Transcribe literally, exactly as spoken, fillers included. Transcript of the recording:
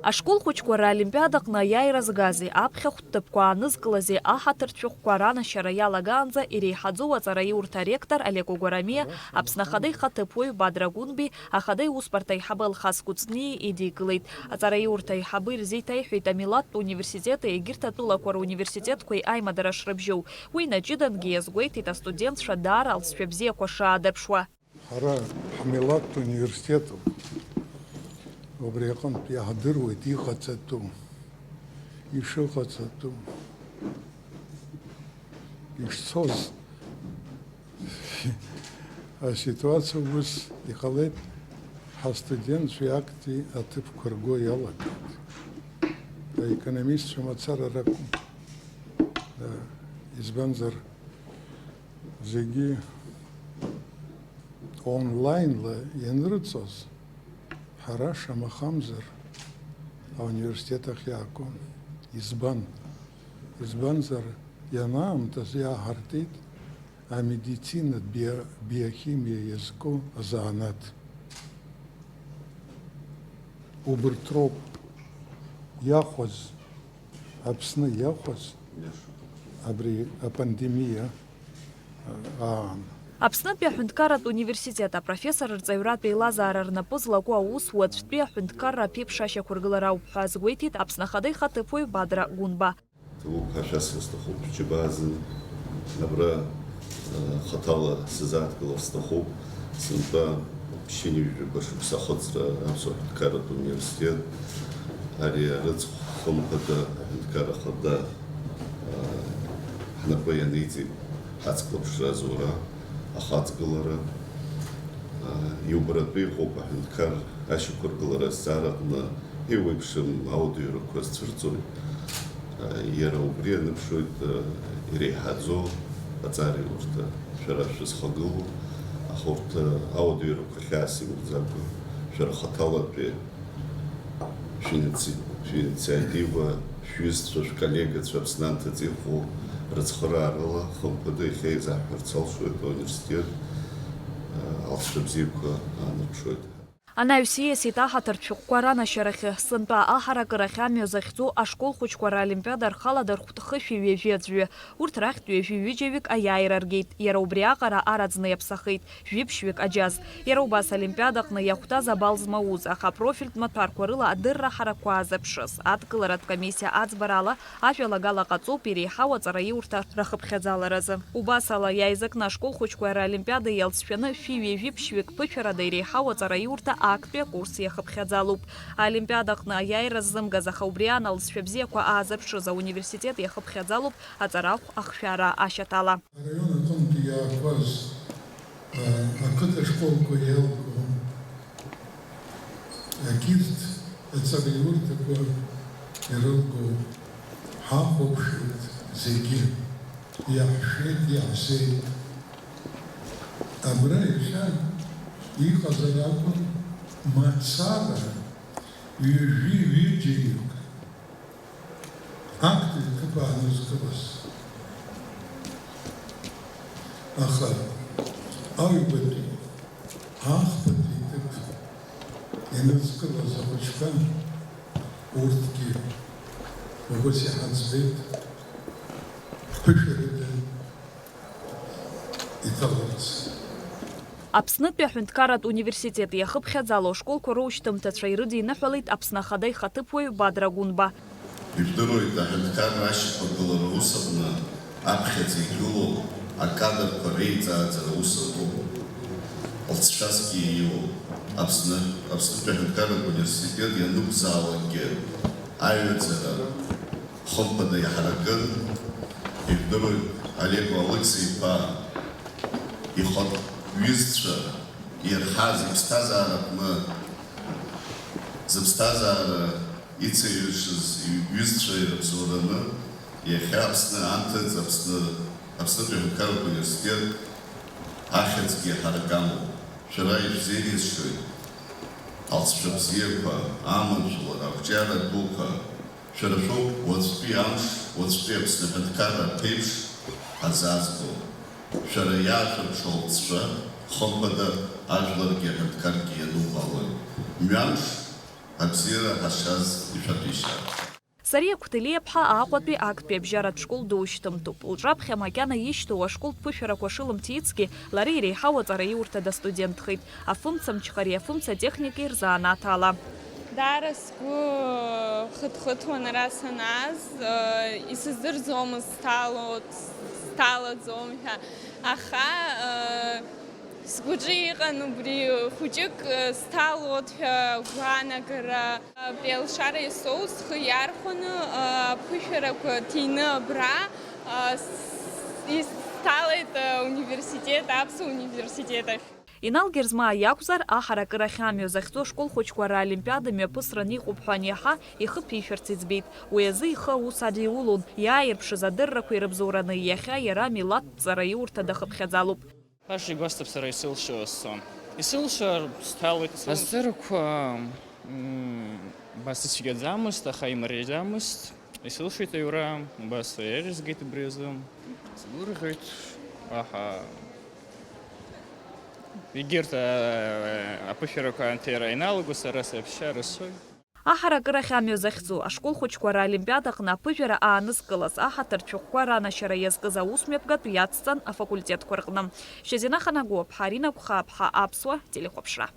Ашкол хәыҷқәа ролимпиадаҟны аиааира згази, аԥхьахәтә ҭыԥқәа аанызкылази аҳаҭыртә шәҟәқәа ранашьара иалагаанӡа иреиҳаӡоу аҵараиурҭа аректор Олег Огәарамиа Аԥсны Ахада ихаҭыԥуаҩ Бадра Гәынби Ахада иусбарҭа аиҳабы Алхас Кәыҵниа идикылеит. Аҵараиурҭа аиҳабы ирзеиҭеиҳәеит амилаҭтә университети егьырҭ атәылақәа руниверситетқәеи аимадара шрыбжьоу. Уи наҷыдангьы иазгәеиҭеит астудентцәа даара алҵшәа бзиақәа шаадырԥшуа. Ҳара ҳмилаҭтә университетуп. Убри аҟынтә иаҳдыруеит иҟаҵатәу, ишыҟаҵатәу, ишцоз. Аситуациа ус иҟалеит, ҳастудентцәеи актәи аҭыԥқәа рго иалагеит. Аекономистцәа мацара ракәым. Избанзар, зегьы онлаинла ианрыҵоз, ҳара шамахамзар ауниверситет ахь иаагон. Избан? Избанзар, ианаамҭаз иааҳартит амедицинатә био-, биохимиа иазку азанааҭ. Убырҭ роуп иахәаз, Аԥсны иахәаз абри апандемиа аан. Аԥснытәи аҳәынҭқарратә университет апрофессор рҵаҩратә еилазаара рнапы злаку аус уаҵәтәи аҳәынҭқарра аԥеиԥш ашьақәыргылара ауп ҳәа азгәеиҭеит Аԥсны Ахада ихаҭыԥуаҩ Бадра Гәынба. Ҭабуп ҳәа шәасҳәар сҭахуп, џьабаа азын абра, э, хаҭала сзааҭгылар сҭахуп. Сынтәа ԥшьынҩажәаба шықәса ахыҵра Аԥсуа Ҳәынҭқарратә Университет, ари арыцхә хымԥада Аҳәынҭқарра Ахада, э, ҳнапы ианиҵеит ҳацклаԥшра азура, ахаҵгылара. Э, иубаратәы иҟоуп аҳәынҭқар ашьақәыргылара азҵаараҟны еиуеиԥшым ауадаҩрақәа зцәырҵуеит. Иара убри аныԥшуеит иреиҳаӡоу аҵараиурҭа, шәара шәызхагылоу, аха урҭ ауадаҩрақәа хьаас имырӡакәа, шәара хаҭалатәи шәиници-, шәинициатива, шәҩызцәа, шәколлегацәа Аԥсны анҭыҵ иҟоу рыцхыраарыла, хымԥада, иахьа еизаҳҳәарц алшоит ауниверситет алҵшәа бзиақәа аанарԥшуеит. Анаҩс ииасит аҳаҭыртә шәҟәқәа ранашьарахьы, сынтәа аҳаракырахь амҩа захьӡу ашкол хәыҷқәа ролимпиада рхаладырхәт хышәи ҩажәи аӡәҩы. Урҭ рахьтә ҩажәи ҩыџьаҩык аиааира ргеит, иара убри аҟара араӡны иаԥсахеит, жәиԥшьҩык аџьаз. Иара убас олимпиадаҟны иахәҭаз абал змауз, аха апрофильтә маҭәарқәа рыла адырра ҳаракқәа аазырԥшыз адкыларатә комиссиа аӡбарала, ажәалагала ҟаҵоуп иреиҳау аҵараиурҭа рахыԥхьаӡаларазы. Убасала, иааизакны ашкол хәыҷқәа ролимпиада иалҵшәаны шәи ҩажәи ԥшьҩык ԥышәарада иреиҳау аҵараиурҭа актәи акурс иахыԥхьаӡалоуп. Аолимпиадаҟны аиааира ззымгаз, аха убри аан алҵшәа бзиақәа аазырԥшыз ауниверситет иахыԥхьаӡалоуп аҵарахә ахшәара ашьаҭала. Араион аҟынтә иаақәаз ақыҭа школқәа иалго, егьырҭ аҵараиурҭақәа ирылго ҳахәаԥшит зегьы, иаҳшәеит, иаҳзеит. Абра иахьа иҟазар акәын мацара ҩажәи ҩыџьаҩык. Актәи аҭыԥ аанызкылаз. Аха аҩбатәи, аахбатәи аҭыԥ ианызкылаз ахәыҷқәа, урҭгьы убас иҳаӡбеит, ԥышәарада иҭаларц. Аԥснытәи аҳәынҭқарратә университет иахыԥхьаӡало ашколқәа роушьҭымҭацәа ирыдиныҳәалеит Аԥсны Ахада ихаҭыԥуаҩ Бадра Гәынба. Ижәдыруеит, аҳәынҭқарра ашьақәыргылара аус аҟны аԥхьаӡа игылоу акадрқәа реиҵааӡара аус аҟәыд лҵшәасгьы иоуп. Аԥсны, Аԥснытәи аҳәынҭқарратә университет ианықәзаалакгьы аҩаӡара хымԥада иаҳаракын, ижәдыруеит, Олег Алықьса-иԥа ихатә ҩызцәа ирҳаз иԥсҭазаараҟны зыԥсҭазаара ицеиҩышаз иҩызцәа ирыбзоураны, иахьа Аԥсны анҭыҵ, Аԥсны, Аԥснытәи аҳәынҭқарратә университет ахьӡгьы ҳаракы амоуп. Шәара ишәзеиӷьасшьоит алҵшәа бзиақәа, аманшәалара, ақәҿиара дуқәа. Шәара шәоуп уаҵәтәи амш, уаҵәтәи Аԥсны аҳәынҭқарра аԥеиԥш ҳазаазго. Шәара иаашәырԥшуа алҵшәа, хымԥада, ажәларгьы аҳәынҭқаргьы ианубаалоит. Мҩамш Абзиара ҳазшаз ишәаҭәеишьа. Сариа Қәҭелиаԥҳа Аҟәатәи актәи абжьаратә школ душьҭымҭоуп. Лҿаԥхьа макьана ишьҭоу ашколтә ԥышәарақәа шылымҭицгьы, лара иреиҳау аҵараиурҭада студентхеит, афымцамчхари афымцатехники рзанааҭ ала. Даара сгәы хыҭхыҭуан ара санааз, исыздырӡомызт сҭало, сҭалаӡом ҳәа, аха сгәаҿы иҟан убри хәыҷык сҭалоит ҳәа агәаанагара. Абри алшара иасоу схы иархәаны аԥышәарақәа ҭины абра исҭалеит ауниверситет, аԥсуа университет ахь. Инал Герзмаа иакәзар, аҳаракырахь амҩа захьӡу ашкол хәыҷқәа ролимпиада мҩаԥысран иҟоуп ҳәа аниаҳа, ихы ԥишәарц иӡбеит. Уи азы ихы аус адиулон, иааирԥшыз адыррақәа ирыбзоураны иахьа иара милаҭтә ҵараиурҭада хыԥхьаӡалоуп. Баша игәасҭап сара исылшо сцон. Исылшар сҭалоит, исылшар. Асценақәа м, убас ицәгьаӡамызт, аха имариаӡамызт. Исылшеит аҩра, убас еиӷьызгеит убри азы. Сгәырӷьоит, аха егьырҭ а, аԥышәарақәа анҭира ианалаго сара саҳәшьа рысоит. Аҳаракырахь амҩа захьӡу ашкол хәыҷқәа ролимпиада аҟны аԥыжәара аанызкылаз аҳаҭыртә шәҟәқәа ранашьара иазкыз аусмҩаԥгатә иацҵан афакультетқәа рҟны. Шьазина Ханагәыаԥҳа, Арина Гәхааԥҳа, Аԥсуа телехәаԥшра.